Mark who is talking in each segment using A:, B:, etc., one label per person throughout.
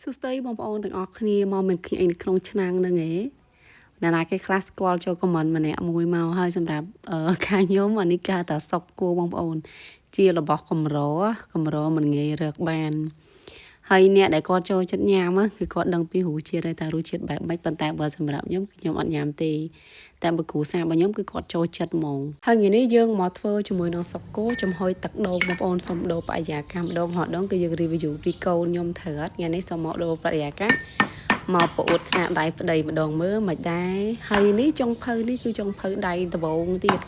A: សួស្តីបងប្អូនទាំងអស់គ្នាមកមានគ្នានៅក្នុងឆ្នាំងហ្នឹងឯងអ្នកណាគេខ្លះស្គាល់ចូលខមមិនម្នាក់មួយមកហើយសម្រាប់ខាងខ្ញុំអានេះគេហៅថាសុកគោបងប្អូន ជារបស់កម្រកម្រមិនងាយរកបានហើយអ្នកដែលគាត់ចូលចិត្តញ៉ាំគឺគាត់ដឹងពីរសជាតិហើយថារសជាតិបែបម៉េចប៉ុន្តែបើសម្រាប់ខ្ញុំគឺខ្ញុំអត់ញ៉ាំទេតែបើគ្រូសារបស់ខ្ញុំគឺគាត់ចូលចិត្តហ្មងហើយថ្ងៃនេះយើងមកធ្វើជាមួយនឹងសុកគោចំហុយទឹកដូងបងប្អូនសូមដូរបរិយាកាសម្ដងហត់ដងគឺយើង review ពីកូនខ្ញុំត្រូវអត់ថ្ងៃនេះសូមមកដូរបរិយាកាសមកប្អូតស្នាដៃប្តីម្ដងមើលមិនដែរហើយនេះចុងភៅនេះគឺចុងភៅដៃដបងទៀត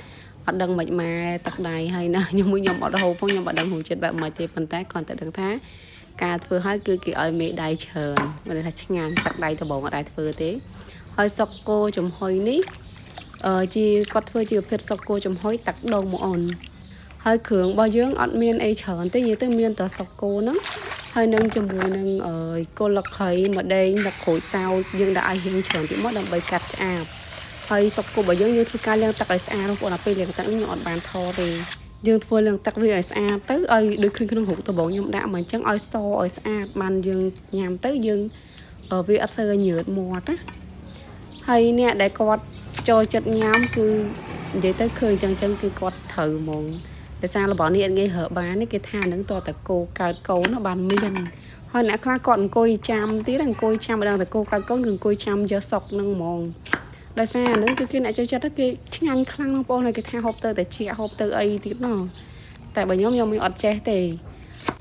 A: អត់ដឹងមិនម៉ែទឹកដៃហើយណាខ្ញុំខ្ញុំអត់ហូបផងខ្ញុំអត់ដឹងរសជាតិបែបម៉េចទេប៉ុន្តែគ្រាន់តែដឹងថាការធ្វើឲ្យគឺគេឲ្យមេដៃច្រើនមានន័យថាឆ្ងាញ់ទឹកដៃដបងអត់ដែរធ្វើទេហើយសុកគោចំហុយនេះអឺជាគាត់ធ្វើជាប្រភេទសុកគោចំហុយទឹកដូងមកអូនហើយគ្រឿងរបស់យើងអត់មានអីច្រើនទេនិយាយទៅមានតែសុកគោហ្នឹងហើយនឹងជាមួយនឹងគល់លខីម្ដេងទឹកក្រូចសើចយើងដាក់ឲ្យរៀងច្រើនតិចមកដើម្បីកាត់ឆ្អាបហើយសុកគោរបស់យើងយើងធ្វើការលាងទឹកឲ្យស្អាតបងប្អូនដល់ពេលលាងទឹកខ្ញុំអត់បានថតទេយើងធ្វើលាងទឹកវាឲ្យស្អាតទៅឲ្យដូចឃើញក្នុងរូបដំបងខ្ញុំដាក់មកអញ្ចឹងឲ្យសឲ្យស្អាតបានយើងញ៉ាំទៅយើងវាអត់សូវញើតមាត់ណាហើយអ្នកដែលគាត់ចូលចិត្តញ៉ាំគឺនិយាយទៅឃើញអញ្ចឹងគឺគាត់ត្រូវហ្មងដោយសាររបស់នេះអត់ងាយរើបាននេះគេថានឹងតតកោកើតកូនបានមានហើយអ្នកខ្លះគាត់អង្គុយចាំទៀតអង្គុយចាំម្ដងតកោកើតកូនគឺអង្គុយចាំយកសុកនឹងហ្មងដោយសារអានឹងគឺគេអ្នកចូលចិត្តគេឆ្ងាញ់ខ្លាំងបងប្អូនហើយគេថាហូបទៅតែជាហូបទៅអីទៀតណោះតែបើខ្ញុំខ្ញុំអត់ចេះទេ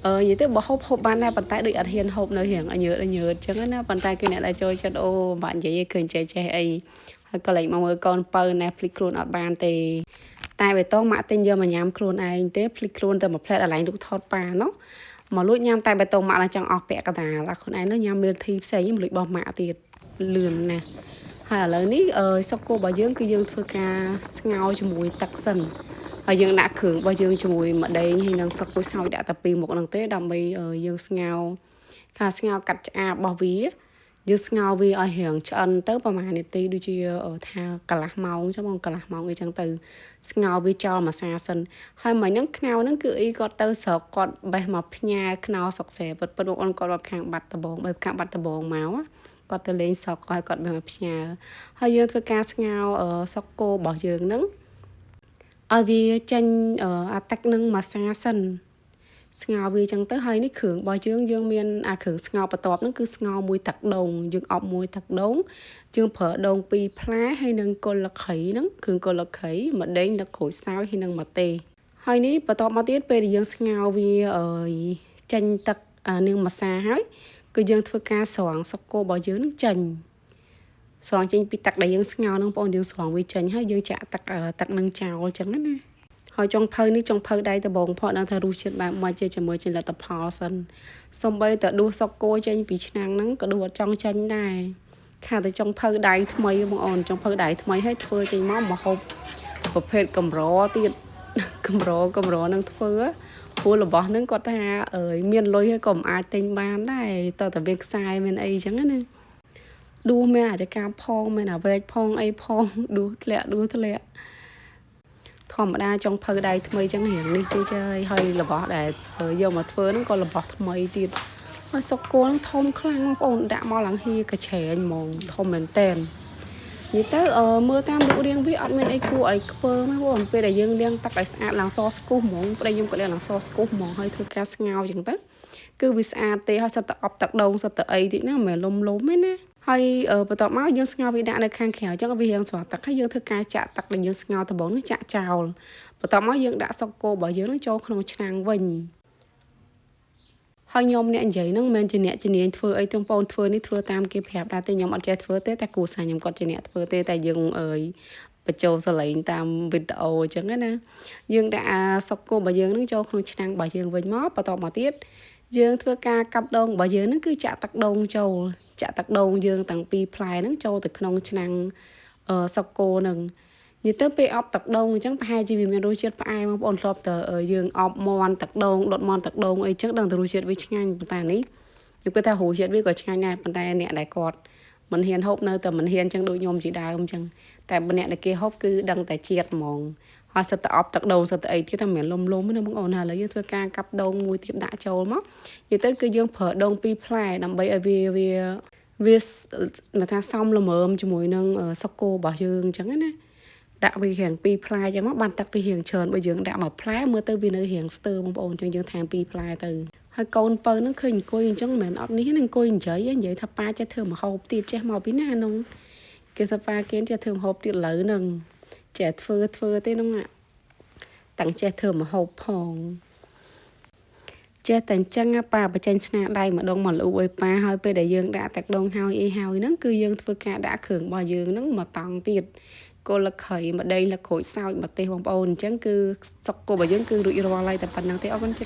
A: អឺនិយាយទៅបើហូបហូបបានដែរប៉ុន្តែដូចអត់ហ៊ានហូបនៅរៀងញើតញើតអញ្ចឹងណាប៉ុន្តែគេអ្នកដែលចូលចិត្តអូបាក់និយាយឃើញចេះចេះអីហើយក៏លេចមកមើលកូនបើណែភ្លេចខ្លួនអត់បានទេតែបេតុងម៉ាក់ទិញយកមកញ៉ាំខ្លួនឯងទេភ្លេចខ្លួនតែមួយផ្លែតអាឡែងលូកថតប៉ាណោះមកលួចញ៉ាំតែបេតុងម៉ាក់ឡើងចង់អស់ពាក់កណ្ដាលខ្លួនឯងនោះញ៉ាំមៀលធីផ្សេងមកលួចបោះម៉ាក់ទៀតលឿនណាស់ហើយឥឡូវនេះសុកគោរបស់យើងគឺយើងធ្វើការស្ងោរជាមួយទឹកសិនហើយយើងដាក់គ្រឿងរបស់យើងជាមួយម្ដេងហើយនឹងស្លឹកគូសោយដាក់តែពីរមុខហ្នឹងទេដើម្បីយើងស្ងោរការស្ងោរកាត់ឆ្អាបរបស់វាយើងស្ងោរវាឲ្យរាងឆ្អិនទៅប្រហែលនាទីដូចជាថាកន្លះម៉ោងចឹងបងកន្លះម៉ោងអីចឹងទៅស្ងោរវាចោលមួយសាសិនហើយមិញហ្នឹងខ្នោហ្នឹងគឺអីគាត់ទៅស្រុកគាត់បេះមកផ្ញើខ្នោសុកស្រែពិតពិតបងអូនគាត់មកខាងបាត់ដបងបែបខាងបាត់ដបងមកគាត់ទៅលេងស្រុកហើយគាត់បេះមកផ្ញើហើយយើងធ្វើការស្ងោរសុកគោរបស់យើងហ្នឹងឲ្យវាចេញអាទឹកនឹងមួយសាសិនស្ងោរវាចឹងទៅហើយនេះគ្រឿងរបស់យើងយើងមានអាគ្រឿងស្ងោរបន្ទាប់ហ្នឹងគឺស្ងោរមួយទឹកដូងយើងអប់មួយទឹកដូងយើងប្រើដូងពីរផ្លែហើយនឹងគល់លខីហ្នឹងគ្រឿងគល់លខីម្ដេងលក្រូចសើចហើយនឹងម្ទេសហើយនេះបន្ទាប់មកទៀតពេលដែលយើងស្ងោរវាចេញទឹកនាងម្សាហើយគឺយើងធ្វើការស្រង់សុកគោរបស់យើងនឹងចេញស្រង់ចេញពីទឹកដែលយើងស្ងោរហ្នឹងបងប្អូនយើងស្រង់វាចេញហើយយើងចាក់ទឹកទឹកនឹងចោលចឹងណាហើយចុងភៅនេះចុងភៅដៃដបងផកដឹងថារសជាតិបែបម៉េចជាជាមួយជាលទ្ធផលសិនសំបីតដួសសុកគោចេញពីឆ្នាំងហ្នឹងក៏ដួសអត់ចង់ចេញដែរខាតែចុងភៅដៃថ្មីបងអូនចុងភៅដៃថ្មីឲ្យធ្វើចេញមកមកហូបប្រភេទកម្រទៀតកម្រកម្រនឹងធ្វើព្រោះរបស់ហ្នឹងគាត់ថាអើយមានលុយហើយក៏មិនអាចទិញបានដែរតើតែមានខ្សែមានអីចឹងណាដួសមានអាចការផងមានអាវែកផងអីផងដួសធ្លាក់ដួសធ្លាក់ធម្មតាចុងភៅដៃថ្មីចឹងរៀងនេះទេចាហើយរបស់ដែលយកមកធ្វើហ្នឹងក៏របស់ថ្មីទៀតហើយសុកគោហ្នឹងធំខ្លាំងបងប្អូនដាក់មកឡើងហៀកច្រែងហ្មងធំមែនតែននិយាយទៅមើលតាមរូបរាងវាអត់មានអីគួរឲ្យខ្ពើមទេបងពេលដែលយើងលាងទឹកឲ្យស្អាតឡើងសស្គុះហ្មងប្តីខ្ញុំក៏លាងឡើងសស្គុះហ្មងហើយធ្វើការស្ងោរចឹងទៅគឺវាស្អាតទេហើយសិតតែអប់ទឹកដូងសិតតែអីតិចណាមិនមែនលំលំទេណាហើយបន្ទាប់មកយើងស្ងោរវាដាក់នៅខាងក្រៅអញ្ចឹងវារៀងស្រស់ទឹកហើយយើងធ្វើការចាក់ទឹកដែលយើងស្ងោរដំបូងនេះចាក់ចោលបន្ទាប់មកយើងដាក់សុកគោរបស់យើងនឹងចូលក្នុងឆ្នាំងវិញហើយខ្ញុំអ្នកនិយាយហ្នឹងមិនមែនជាអ្នកជំនាញធ្វើអីទេបងប្អូនធ្វើនេះធ្វើតាមគេប្រាប់ដែរទេខ្ញុំអត់ចេះធ្វើទេតែគ្រូសាខ្ញុំគាត់ជាអ្នកធ្វើទេតែយើងអើយបញ្ចូលសលេងតាមវីដេអូអញ្ចឹងណាយើងដាក់អាសុកគោរបស់យើងនឹងចូលក្នុងឆ្នាំងរបស់យើងវិញមកបន្ទាប់មកទៀតយើងធ្វើការកាប់ដូងរបស់យើងនឹងគឺចាក់ទឹកដូងចូលចាក់ទឹកដូងយើងតាំងពីផ្លែហ្នឹងចូលទៅក្នុងឆ្នាំងសុកគោហ្នឹងនិយាយទៅពេលអប់ទឹកដូងអញ្ចឹងប្រហែលជាវាមានរសជាតិផ្អែមបងប្អូនធ្លាប់តែយើងអប់មាន់ទឹកដូងដុតមាន់ទឹកដូងអីចឹងដឹងតែរសជាតិវាឆ្ងាញ់ប៉ុន្តែនេះខ្ញុំគិតថារសជាតិវាក៏ឆ្ងាញ់ដែរប៉ុន្តែអ្នកដែលគាត់មិនហ៊ានហូបនៅតែមិនហ៊ានចឹងដូចខ្ញុំជាដើមចឹងតែបើអ្នកដែលគេហូបគឺដឹងតែជាតិហ្មង ហើយសិតតែអប់ទឹកដូងសិតតែអីទៀតតែមិនមែនលំលំទេណាបងអូនហើយឥឡូវយើងធ្វើការកាប់ដូងមួយទៀតដាក់ចូលមកនិយាយទៅគឺយើងប្រើដូងពីរផ្លែដើម្បីឲ្យវាវាវាមកថាសមល្មមជាមួយនឹងសុកគោរបស់យើងអញ្ចឹងណាដាក់វារៀងពីរផ្លែអញ្ចឹងមកបានទឹកវារៀងច្រើនបើយើងដាក់មួយផ្លែមើលទៅវានៅរៀងស្ទើបងប្អូនអញ្ចឹងយើងថែមពីរផ្លែទៅហើយកូនពៅហ្នឹងឃើញអង្គុយអញ្ចឹងមិនមែនអត់នេះហ្នឹងអង្គុយនិយាយនិយាយថាប៉ាចេះធ្វើម្ហូបទៀតចេះមកពីណានោះគេថាប៉ាគេចេះធ្វើម្ហូបទៀតឥឡូវហ្នឹងចេះធ្វើធ្វើទេហ្នឹងតាំងចេះធ្វើម្ហូបផងចេះតែអញ្ចឹងប៉ាបញ្ចេញស្នាដៃម្ដងមកលូឲ្យប៉ាហើយពេលដែលយើងដាក់ទឹកដូងហើយអីហើយហ្នឹងគឺយើងធ្វើការដាក់គ្រឿងរបស់យើងហ្នឹងមកតង់ទៀតគល់លខៃម្ដេងលក្រូចសើចម្ទេសបងប្អូនអញ្ចឹងគឺសុកគោរបស់យើងគឺរួចរាល់ហើយតែប៉ុណ្្នឹងទេអរគុណច្រើន។